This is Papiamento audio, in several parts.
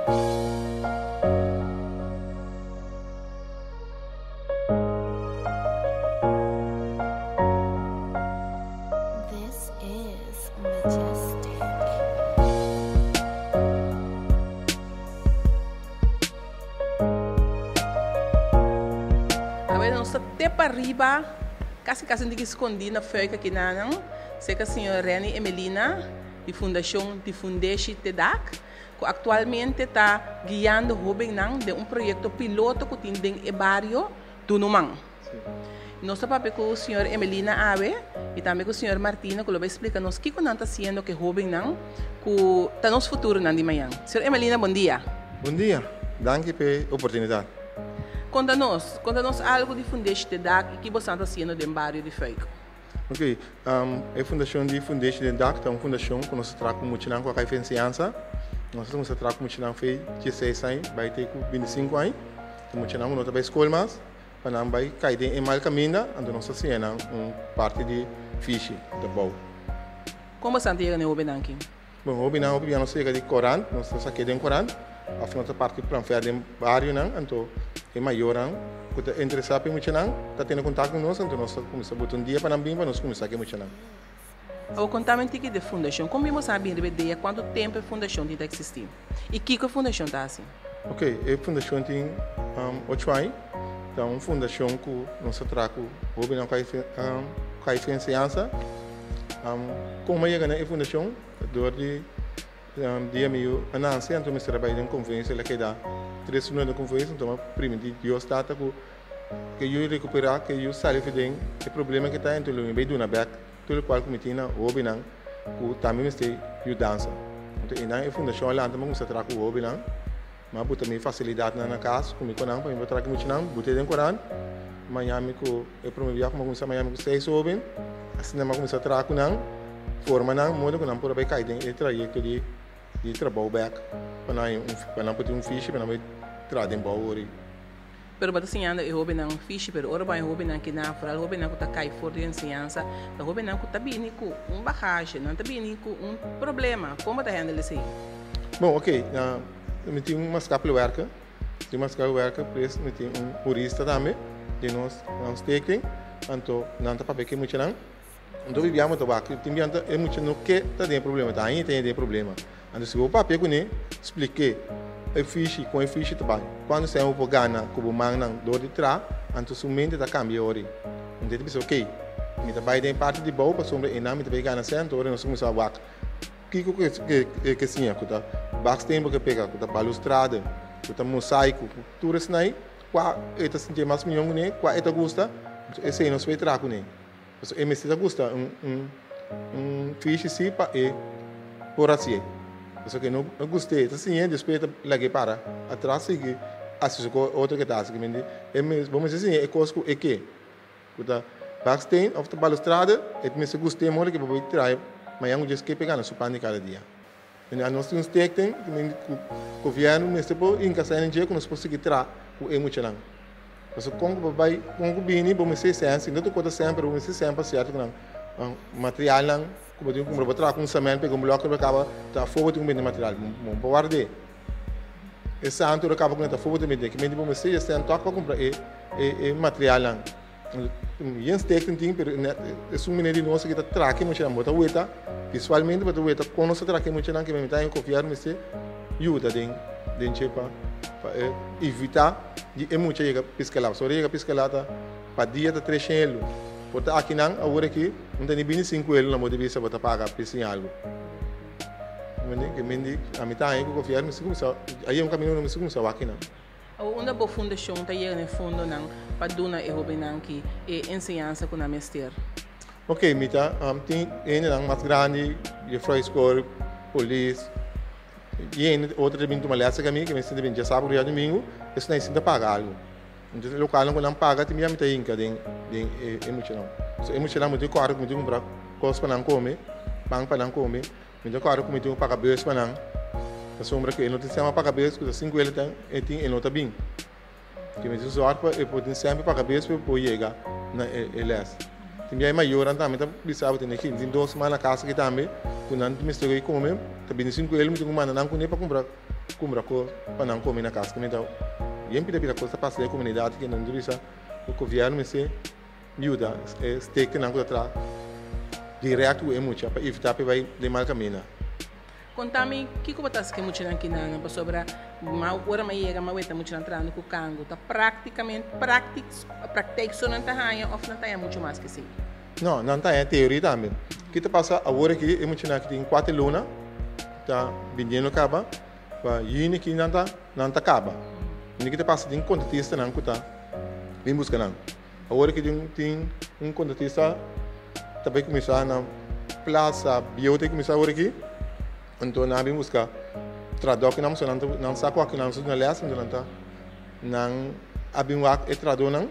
This is majestic. Awe nos ta te pariba, casi casi un tiki scondi na fuik aki nanan, cerca señor Renny Emelina di Fundacion di Fundeshi Te Dak, cu actualmente ta guiando hobennan den un proyecto piloto cu tin den e bario Dunuman. Nos ta papia cu señor Emelina awe y tambe cu señor Martina cu lo bay splica nos kico nan ta haciendo cu e hobennan cu ta nos futuronan di mañan. Señor Emelina, bon dia. Bon dia, danki pa e oportunidad. Conta nos, conta nos algo di Fundeshi Te Dak y ki bosan ta haciendo den bario di Fuik. Ok, e fundashon di Fundeshi den Dak ta un fundashon ku nos ta traha ku muchanan ku a kai for enseñansa. Nos ta kuminsá traha ku muchanan for dieseis aña bai te ku bintisinku aña. Ta muchanan ku no ta bai skol mas, pa nan bai kai den e mal kaminda, anto nos ta siña nan un parti di fishi, di bou. Kon boso ta yega na e hobennan aki? Bon, hobennan hopi bia nos ta yega di korant, nos ta sak'é den korant, òf nos ta parti pamflet den barionan, anto e mayornan ku ta interesá pa e muchanan ta tene kontakto ku nos, anto nos ta kuminsá buta un dia pa nan bin pa nos kuminsá ku e muchanan. Awor kontami un tiki di e fundashon. Kon bin boso a bin riba e idea? Kuantu tempu e fundashon tin ta eksistí? I kiko e fundashon ta hasi? Ok, e fundashon tin ocho aña. Ta un fundashon ku nos ta traha ku hobennan ku a kai for enseñansa. Kon mi a yega na e fundashon? Dor di dia mi yu a nase, anto mi mester a bai den konferensia, el a keda tres luna den konferensia, anto mi a primintí Dios Tata ku ke yu rekuperá, ke yu sali for den e problema ke ta, anto lo mi bai duna bèk tur lokual ku mi tin na hóbennan ku tambe mester yudansa. Anto einan e fundashon a lanta, mi a kuminsá traha ku hóbennan. Mi a buta mi fasilidatnan na kas ku mi konan pa mi por traha ki muchanan, but'é den korant. Maña mi ku e promé biaha ku mi a kuminsá maña mi ku seis hóben, asina mi a kuminsá traha ku nan, forma nan modo ku nan por a bai kai den e trayekto di di trabou bèk pa nan haña un pa nan por tin un fishi pa nan bai traha den bou ori. Pero bo ta siñando e hóbennan fishi, pero ora bo haña hóbennan kinan, foral hóbennan ku ta kai for di enseñansa, ta hóbennan ku ta bini ku un bagashi, nan ta bini ku un problema. Kon bo ta handle esei? Bon, oké, mi tin un maatschappelijk werker, tin maatschappelijk werker, plus mi tin un hurista tambe den nos stichting, anto nan ta papia ku e muchanan. Anto bibian bo ta wak, tin bian ta e mucha no ke ta den e problema, ta aña ta den e problema. Anto si bo papia kuné, splik'é e fishi, kon e fishi ta bai, kuantu sèn bo por gana ku bo mannan dor di traha, anto su mente ta kambia ora ei. Anto e ta bisa, okey, mi ta bai den e parti di bou pasobra einan mi ta bai gana sèn, anto ora nos ta kuminsá wak kiko ku e ke siña, ku ta baksteen bo ke pega, ku ta balustrade, ku ta mosaico, ku tur esnan ei, kua e ta sintié mas mihó kuné, kua e ta gusta, esei nos bai traha kuné. Pasobra e mester ta gusta un un un fishi si pa e por hasié. Pasobra ke no gust'é, e ta siñ'é despues e ta lag'é para atras sigui hasi su kos otro ke ta hasi. E mes bo mester siñ'é e kos ku e ke, ku ta baksteen òf ta balustrade, e mester gust'é modo ke bo por traha mañan ku djes ke pa e gana su pan di kada dia. Mira nos tin un stichting ku gobièrnu mester por inkasá den dje ku nos por sigui traha ku e muchanan. Pasobra kon ku bo bai, kon ku bini bo mester sèn, si no ta kota sèn pero bo mester sèn pa sierto ku nan materialnan ku bo tin ku kumpra. Bo traha ku un semènt pega un blòk riba kaba ta afó bo tin ku bende material, bo no por ward'é. E santu ora kaba ku nan ta afó bo ta bende. Kimente bo mester ya sèn tòg pa kumpra e materialnan. Yen stichting tin pero esun mene di nos aki ta traha ki muchanan bo ta weta visualmente bo ta weta kon nos ta traha ki muchanan ke mester e gobièrnu mester yuda den den dje pa pa e evita di e mucha yega piskala pasobra ora yega piskala ta pa dia ta tres shen elu por ta akinan awor aki un ta ni bini sinku elu nan bo ta bisa bo ta paga pisin algu ke mende ami ta haña ku gobièrnu mester kumsa aye un kaminda mester kumsa wak kinan. Awor unda bo fundashon ta yega na e fondonan pa duna e hobennan ki e enseñansa ku nan mester? Ok, mi ta tin hendenan mas grandi, juffrouw skol, polis, i hende otro ta bin tuma lès serka mi, ke mi sinti bin djasabu ku djadumingu, esnan sinti ta paga algu. Entonces e lokalnan ku nan paga tin bia mi ta hinka den den e muchanan. So e muchanan mi tin kòrda ku mi tin kumpra kos pa nan kome, pan pa nan kome. Mi ta kòrda ku mi tin ku paga bus pa nan, pasobra ku e no tin sèn pa paga bus, ku ta sinku el ten e tin e no ta bin. Ke mi tin sòrt pa e por tin sèn pa paga bus pa e por yega na e lès. Tin bia e mayornan tambe ta bisa bo tene ki tin dos man na kas aki tambe ku nan mester ku e kome, ta bini sinku el mi tin ku manda nan kuné pa kumpra. kumpra kos pa nan kome na kas. Kiminta yen pida pida kos ta pasa den e komunidat aki nan ta bisa ku gobièrnu mester yuda e stekenan ku ta traha dirèkt ku e mucha pa evitá pa e bai den mal kaminda. Konta mi kiko bo ta hasi ku e muchanan kinanan pasobra ma ora mi a yega mi a weta muchanan trahando ku kangu ta praktikamente praktik praktijk so nan ta haña òf nan ta haña muchu mas ke esei? No, nan ta haña teoria tambe. Ki ta pasa awor aki e muchanan aki tin kuater luna ta bindiendo kaba pa yüni ki nan ta nan ta kaba. Ki ta pasa tin kontratistanan ku ta bin buska nan. Awor aki tin tin un kontratista ta bai kuminsá na plasa bieu ta kuminsá awor aki. Anto nan a bin buska trahadó aki nan pasobra nan ta nan sa ku aki nan ta duna lès anto nan ta nan a bin wak e trahadónan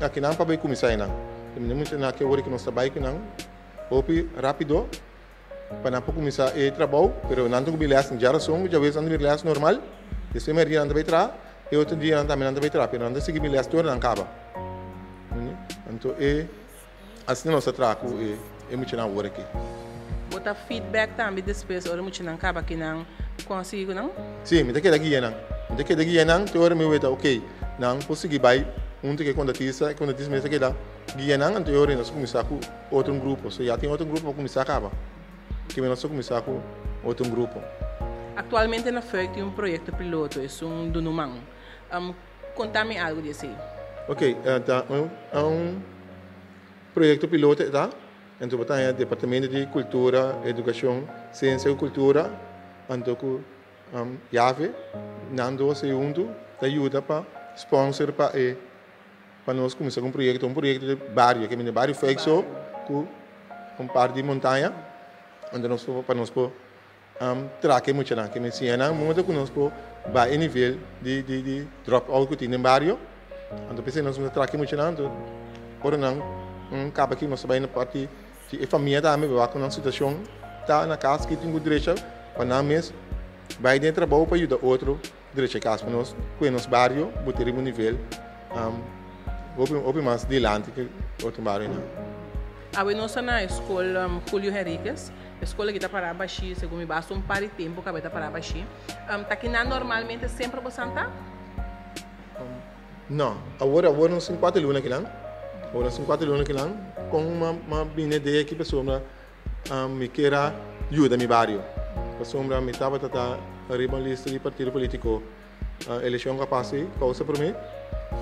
aki nan pa bai kuminsá einan. Mi menshoná aki awor aki nos ta bai ku nan hopi rápido pa nan por kuminsá e trabou, pero nan ta ku bin lès djarason ku djaweves nan ta bin lès normal, despues mèrdia nan ta bai traha, e otro dianan tambe nan ta bai traha, pero nan ta sigui bin lès te ora nan kaba. Anto e asina nos ta traha ku e e muchanan awor aki. Bo ta feedback tambe despues ora e muchanan kaba ki nan kon a sigui ku nan? Si, mi ta keda guia nan. Mi ta keda guia nan te ora mi weta ok, nan por sigui bai huntu ku e kontratista, e kontratista mes ta keda guia nan, anto e ora nos kuminsá ku otro un grupo. So ya tin otro grupo pa kuminsá kaba. Kiba nos ta kuminsá ku otro un grupo. Aktualmente na Fuik tin un proyekto piloto, esun Dunuman. Konta mi algu di esei. Ok, ta un proyekto piloto e ta. Anto bo ta haña Departamento di Kultura, Edukashon, Siensia ku Kultura anto ku Jave, nan dos ei huntu ta yuda pa sponsor pa e Pa nos kuminsá ku un proyekto, un proyekto di bario, ke mende bario Fexo ku un par di montaña, unda nos por, pa nos por traha ku e muchanan, ke men siña nan modo ku nos por baha e nivel di di di drop out ku tin den bario. Anto p'esei nos kuminsá traha ku e muchanan, anto ora nan kaba aki nos ta bai na parti di e famia tambe pa wak ku nan situashon ta na kas, ke tin ku drecha pa nan mes bai den e trabou pa yuda otro. Drecha kas pa nos ku e nos bario bo ta riba un nivel hopi hopi mas dilanti ke otro barionan. Awe nos ta na e skol Julio Henriquez. E skol aki ta pará bashí, segun mi basta un par di tempu kaba e ta pará bashí. Ta kinan normalmente semper bo santa? No, awor awor nos tin kuater luna kinan. Awor nos tin kuater luna kinan. Kon m'a bini de aki pasobra Mi kier a yuda mi bario pasobra mi tabata ta riba un lista di partido politico. Eleccion cu a pasa ei causa prome,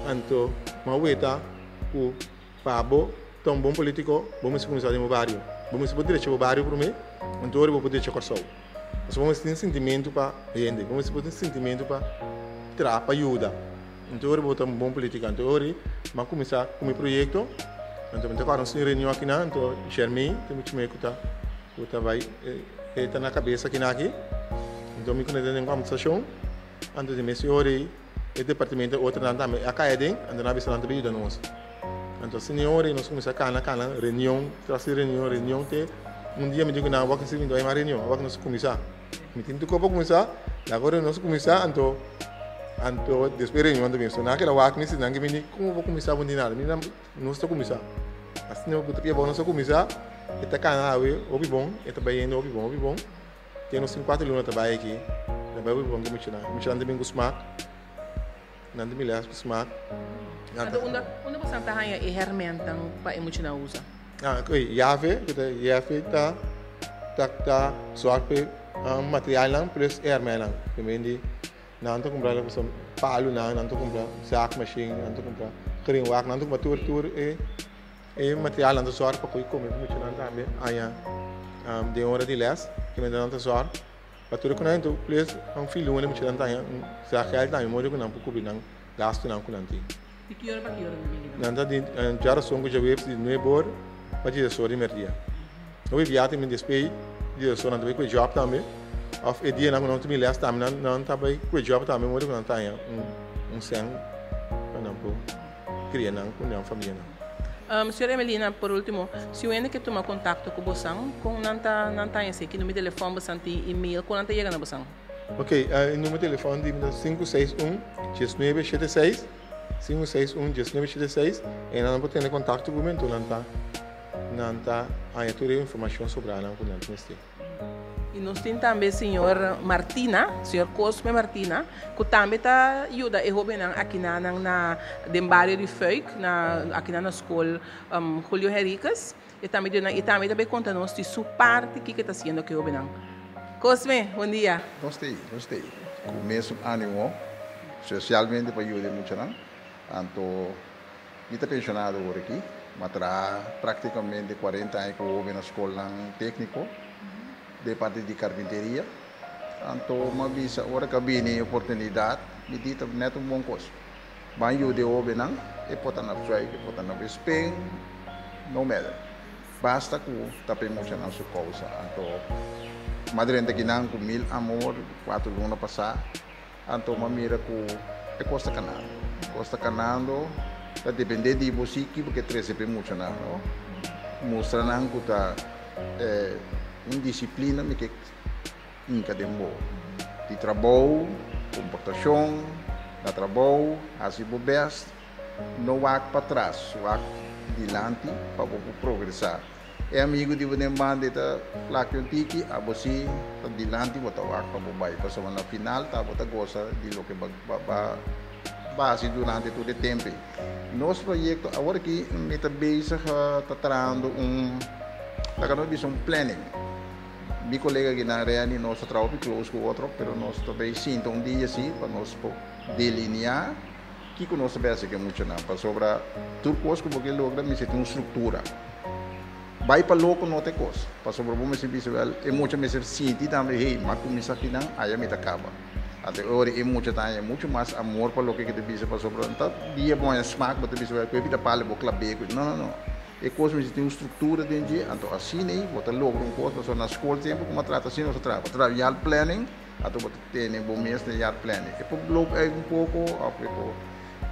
anto mi a weta cu pa bo ta un bon politico bo mester cuminsa den bo bario. Bo mester por drecha bo bario prome, anto ora bo por drecha Corsou. Pasobra bo mester tin sentimento pa hende, bo mester por tin sentimento pa traha, pa yuda. Anto ora bo ta un bon politica. Anto ora mi a cuminsa cu mi proyecto, anto mi ta cuadra nos tin reunion akinan, anto Shermey ta mucho me cu ta cu ta bay e ta na cabeza akinan aki, anto mi cu nan ta den conversacion, anto di mes ora ey e departamento otronan tambe a cay aden, anto nan a bisa nan ta bay yuda nos. Anto asina e ora ey nos cuminsa cana cana reunion tras di reunion, reunion te un dia mi di cu nan awor si mi no bay mas reunion, awor nos cuminsa. Mi tin tur kos pa kuminsá, laga ora nos kuminsá anto anto despues reunion ta bin. So nan a keda wak mi si nan ke bini komo bo kuminsá bo no tin nada. Mi nan nos ta kuminsá. Asina bo ta pia bo nos a kuminsá e ta kana awe hopi bon, e ta bayendo hopi bon hopi bon. Te nos tin kuater luna ta bai aki, ta bai hopi bon ku muchanan. Muchanan ta bin ku smak, nan ta bin lès ku smak. Anto unda unda boso ta haña e hèrmèntnan pa e muchanan usa? Ah, oei, Yahve, ku ta Yahve ta ta ta sòrt pa e materialnan plus e hèrmènnan. Primer di nan ta kumpra palunan, nan ta kumpra zaagmachine, nan ta kumpra kringwak, nan ta kumpra tur tur e e materialnan ta sòrt pa ku e kome ku muchanan tambe haña den ora di lès. Primer nan ta sòrt pa tur e ku nan plus un filuna muchanan ta haña un zaag geld tambe modo ku nan por kubri nan gastunan ku nan tin. Di ki ora pa ki ora nan bini? Nan ta di djarason ku djaweps di nuebe or pa diesdos or di merdia. Hopi bia ta bin despey diesdos or nan ta bai ku e job tambe of e dianan ku nan ta bin les tambe nan nan ta bai ku e job tambe modo ku nan ta haña un sèn pa nan por kria nan ku nan famianan. Señor Emelina, por ultimo, si un hende ke tuma kontakto ku bosan, kon nan ta nan ta haña esei? Ki numero di telefòn bosan tin, email, kon nan ta yega na bosan? Ok, e numero di telefòn di mi ta 561 1976, 561 1976, e nan por tene kontakto ku mi, anto nan ta nan ta haña tur e informashon sobrá nan ku nan ta mester. I nos tin tambe señor Martina, señor Cosme Martina, ku tambe ta yuda e hóbennan akinanan na den bario di Fuik, na akinan na skol Julio Henriquez. E tambe duna i tambe ta bay konta nos di su parti kiko e ta hasiendo ku e hóbennan. Cosme, bon dia. Nos ta ei, nos ta ei ku mesun ánimo, spesialmente pa yuda e muchanan. Anto mi ta penshonado awor aki, mi a traha práktikamente kuarenta aña ku hóben na skolnan tékniko den parti di karpinteria. Anto mi a bisa ora ku a bini e oportunidat, mi di ta nèt un bon kos. Ban yuda e hóbennan, e por ta na Fuik, e por ta na Wespin, no matter. Basta ku ta pa e muchanan su kousa. Anto m'a drenta kinan ku mil amor kuater luna pasá, anto m'a mira ku e kos ta kanando. E kos ta kanando, ta dependé di bo si ki bo ke trese pa e muchanan, no? Mustra nan ku ta un disiplina mi ke hinka den bo. Di trabou, komportashon na trabou, hasi bo bèst. No wak patras, wak dilanti pa bo por progresá. E amigu di bo den banda e ta flaki un tiki, abo si ta dilanti bo ta wak pa bo bai, pasobra na final ta bo ta gosa di loke bo a basi durante tur e tempu ei. Nos proyekto awor aki mi ta bezig ta trahando un, laga nos bisa un planning. Mi kolega aki na Reni nos ta traha hopi close ku otro, pero nos ta bay sinta un dia si pa nos por delineá. Kiko nos ta bese ku e muchanan? Pasobra tur kos ku bo ke logra mester tin un struktura. Bai pa loko no ta e kos. Pasobra bo mester bisa wèl, e mucha mester sinti tambe, hey, m'a kuminsá akinan, aya mi ta kaba. Anto e ora e mucha ta haña muchu mas amor pa loke ke ta bisa pasobra no ta dia bo haña smak bo ta bisa wèl ku e bida pala bo klab'é ku. No, no, no. E kos mester tin un struktura den dje, anto asina ei bo ta logra un kos pasobra na skol tempu ku bo a trata asina nos a traha. Bo ta traha jaarplanning. Anto bo ta tene bo mes den jaarplanning. E por loop uit un poko of e por,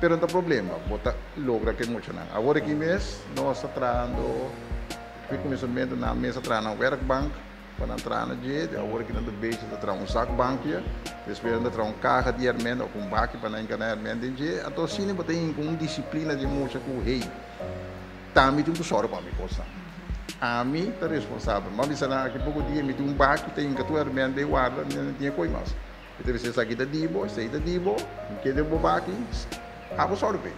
pero no ta problema, bo ta logra ke muchanan. Awor aki mes nos ta trahando, fi kuminsamentu nan mes a traha nan werkbank pa nan traha na dje, di awor aki nan ta bezig ta traha un zakbankje, despues nan ta traha un kaha di herment of un baki pa nan hinka nan herment den dje. Anto asina bo ta hinka un disiplina di mucha ku hey, Tambe tin ku sòru pa mi kosnan. Ami ta responsabel. M'a bisa nan aki poko dia mi tin un baki ta hinka tur herment den warda, mi no tin e koi mas. Mi ta bisa esaki ta di bo, esei ta di bo, mi ke den bo baki, abo sòru p'e.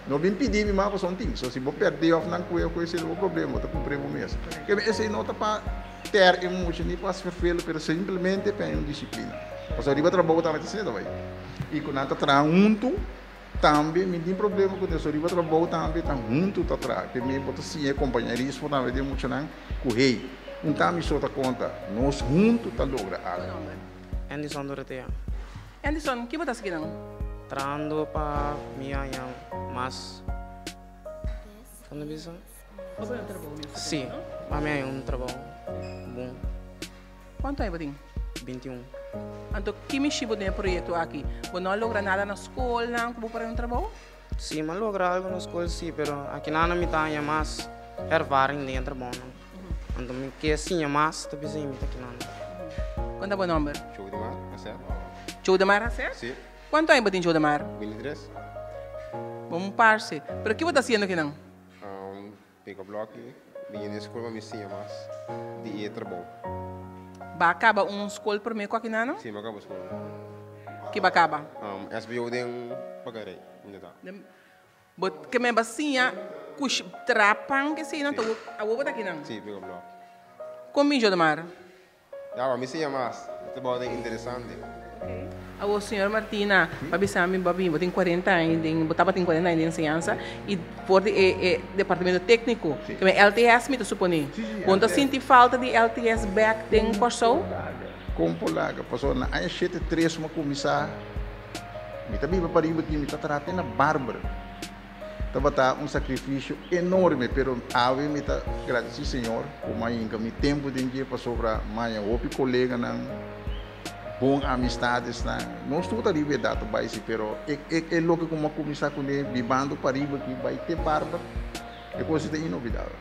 No bin pidi mi mas pasobra no tin. So si bo pèrdè òf nan kue òf kue esei ta bo problema, bo ta kumpr'é bo mes. Keme esei no ta pa tèr e mucha ni pa ferfelu pero simplemente pa un disiplina. Pasobra riba trabou tambe ta asina ta bai. I ku nan ta traha huntu. Tambe mi tin problema ku neso riba trabou tambe ta huntu ta traha ke mi bo ta siña e kompañerismo tambe den muchanan ku hey un ta mi so ta konta nos huntu ta logra algu. Anderson Dorotea. Anderson, ki bo ta hasi kinan? Trahando pa mi haña mas, komo ta bisa? Pa bo haña un trabou mes. Si, pa mi haña un trabou bon. Kuantu aña bo tin? 21. Anto ki mishi bo den e proyekto aki? Bo no a logra nada na skolnan ku bo por haña un trabou? Si, mi a logra algu na skol si, pero akinan mi ta haña mas ervaring den e trabounan. Anto mi ke siña mas, ta bisa mi ta akinan. Kon ta bo nòmber? Jodemar Hassel. Jodemar Hassel? Si. Kuantu aña bo tin, Jodemar? 23. Bo un parse. Pero ki bo ta hasiendo akinan? Pika bloki, bini den skol pa mi siña mas di e trabou. Ba kaba un skol promé ku akinano? Si, mi a kaba skol. Ki ba kaba? SBO den Bagarey, unda ta. Bo ke men ba siña kush tra pan ke esei nan? Awor bo ta akinan? Si, pika bloki. Kon bin Jodemar? Ya, pa mi siña mas. E trabou ta interesante. Awor, señor Martina, pa bisa mi, bo a bin, bo tin cuarenta aña den, bo tabatin cuarenta aña den enseñansa y for di e e departamento técnico, ke men LTS mi ta supone. Bo no ta sinti falta di LTS bek den Kòrsou? Kon por laga? Pasobra na aña shete tres mi a kuminsá, mi ta biba pariba aki, mi ta traha te na Barber. Tabata un sacrificio enorme, pero awe mi ta gradici Señor cu mi a hinca mi tempo den dje pasobra maña hopi coleganan, bon amistadesnan. Nos tur ta riba edad ta bay si, pero e e loke cu mi a cuminsa cune bibando pariba aki bay te Barber, e cos ta inolvidabel.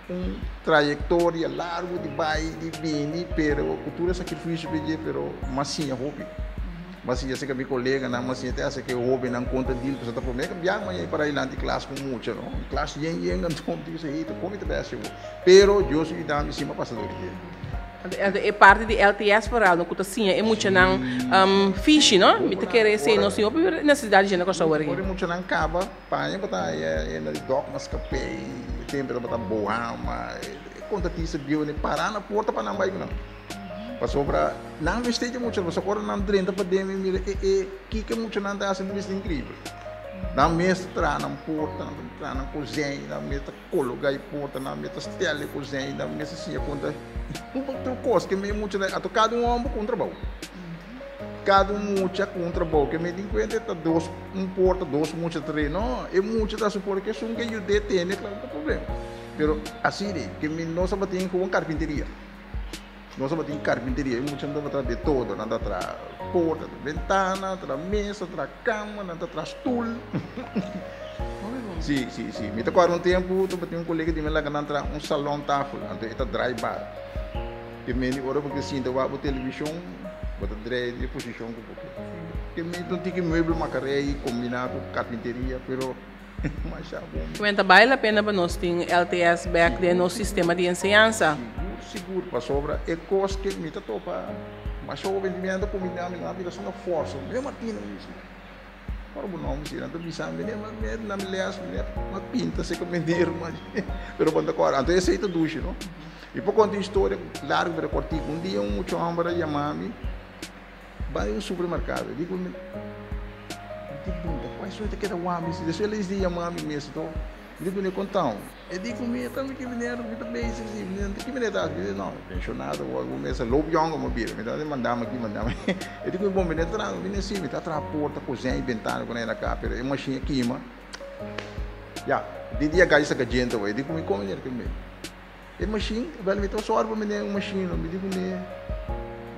Un trayectoria largo di bay, di bini, pero cu tur e sacrificio pe dje, pero m'a siña hopi. M'a siña acerca mi coleganan, m'a siña te acerca e hobennan con ta deal, pasobra ta prome cu biaha m'a yei para dilanti klas cu mucha, no? Un klas yen yen, anto mi ta bisa, hey, ta con mi ta bay haci awor? Pero Dios a yuda mi si m'a pasa dor di dje. E parti di LTS vooral no ku ta siña e muchanan fishi no, mi ta kere esei nos tin hopi nesesidat di dje na Kòrsou awor aki. Ora e muchanan kaba paña bo ta haya e na di dòkmas kapé e tempu tabata bohama e kontratista bieu ne para na porta pa nan bai ku nan pasobra nan mester dje muchanan pasobra ora nan drenta paden mi mira e e kiko e muchanan ta hasi mi mester inkribel nan mes ta traha nan porta nan ta traha nan kozijn nan mes ta Kologa e porta nan mester stel e kozijn nan mester siña kon ta tur kos ke mi mucha ato kada un homber ku un trabou kada un mucha ku un trabou ke mi tin kuenta ta dos un porta dos mucha tres no e mucha ta supone ke esun ke yud'é tene klaro ta problema pero asi de ke mi nos tabatin gewoon karpinteria nos tabatin karpinteria e muchanan tabata de todo nan ta traha porta bentana traha mesa traha kama nan ta traha stul. Sí, sí, sí. Mi ta kòrda un tempu tabatin un kolega di mi laga nan traha un salon tafel, anto e ta draai bar. Ke mende ora bo ke sinta wak bo televishon, bo ta draai di e posishon ku bo ke. Ke mende ta un tiki muebel makarei kombiná ku karpinteria, pero masha bon. Kimen ta bale la pena pa nos tin LTS bèk den nos sistema di enseñansa? Sigur, sigur, pasobra e kos ke mi ta topa masha hopi di mi anda kombiná mi nan a bira asina fòrsa. Mira Martina mismo. Ora bo nomber si nan ta bisa mi ma mi na mi les mi ma pinta seka meneer ma pero bo ta kòrda anto esei ta dushi no mi por konta un historia largu pero kòrtiku un dia un mucha hòmber a yama mi bai un supermerkado e di ku mi mi tin punta kua esei ta keda wak mi si despues el a yama mi mes to mi di ku ne kontau. E di ku mi, Ta mi ki meneer, mi ta bezig si. Mi di, Ki meneer ta hasi? Mi di, No, pensionado o algun mesa, loop yongo mi a bira. Mi ta mandami aki, mandami aki. E di ku mi, Bon, meneer ta traha? Mi di, Si, mi ta traha porta, kozijn i bentana ku nan na ka, pero e mashin a kima. Ya, di dia gai saka djente awor. E di ku mi, Kon meneer? Ke mi, E mashin, wel mi ta sòru pa meneer un mashin. Mi di ku mi,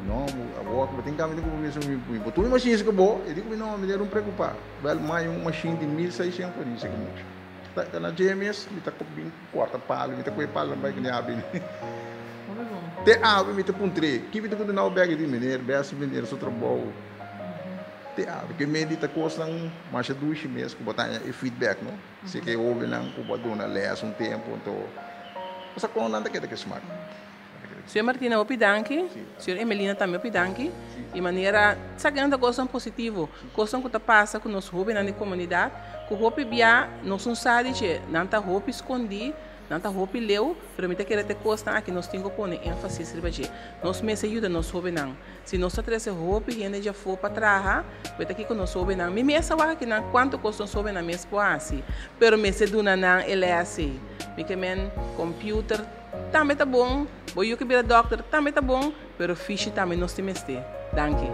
No, awor bo tin kambia di ku bo mester mi bo tur e mashin esaki bo. E di ku mi, No, meneer, no preokupa. Wel, mai un mashin di 1600 florin esaki muchu. Ta na dje mes mi ta bin korta palu, mi ta kohe palu bai kende abri. Te awe mi ta puntr'é, ki mi ta konta nau bek? E di, Meneer, bèsti meneer su trabou. Te awe, ke medi ta kosnan masha dushi mes ku bo ta haña e feedback, no? Si ke hóbennan ku bo a duna lès un tempu, anto bo sa kon nan ta keda ke smak. Señor Martina hopi danki, señor Emelina tambe hopi danki. Di manera sa ke nan ta kosnan positivo, kosnan ku ta pasa ku nos hobennan di komunidat, ku hopi bia nos no sa di dje, nan ta hopi skondí, nan ta hopi leu, pero mi ta kere ta e kosnan aki nos tin ku pone énfasis riba dje. Nos mester yuda nos hobennan. Si nos ta trese hopi hende djafó pa traha, bo ta kiko nos hobennan? Mi mes a wak akinan kuantu kos nos hobennan mes por hasi, pero mester duna nan e lès ei. Mi ke men computer. Tambe ta bon, bo yu ke bira dokter tambe ta bon, pero fishi tambe nos tin mester. Danki.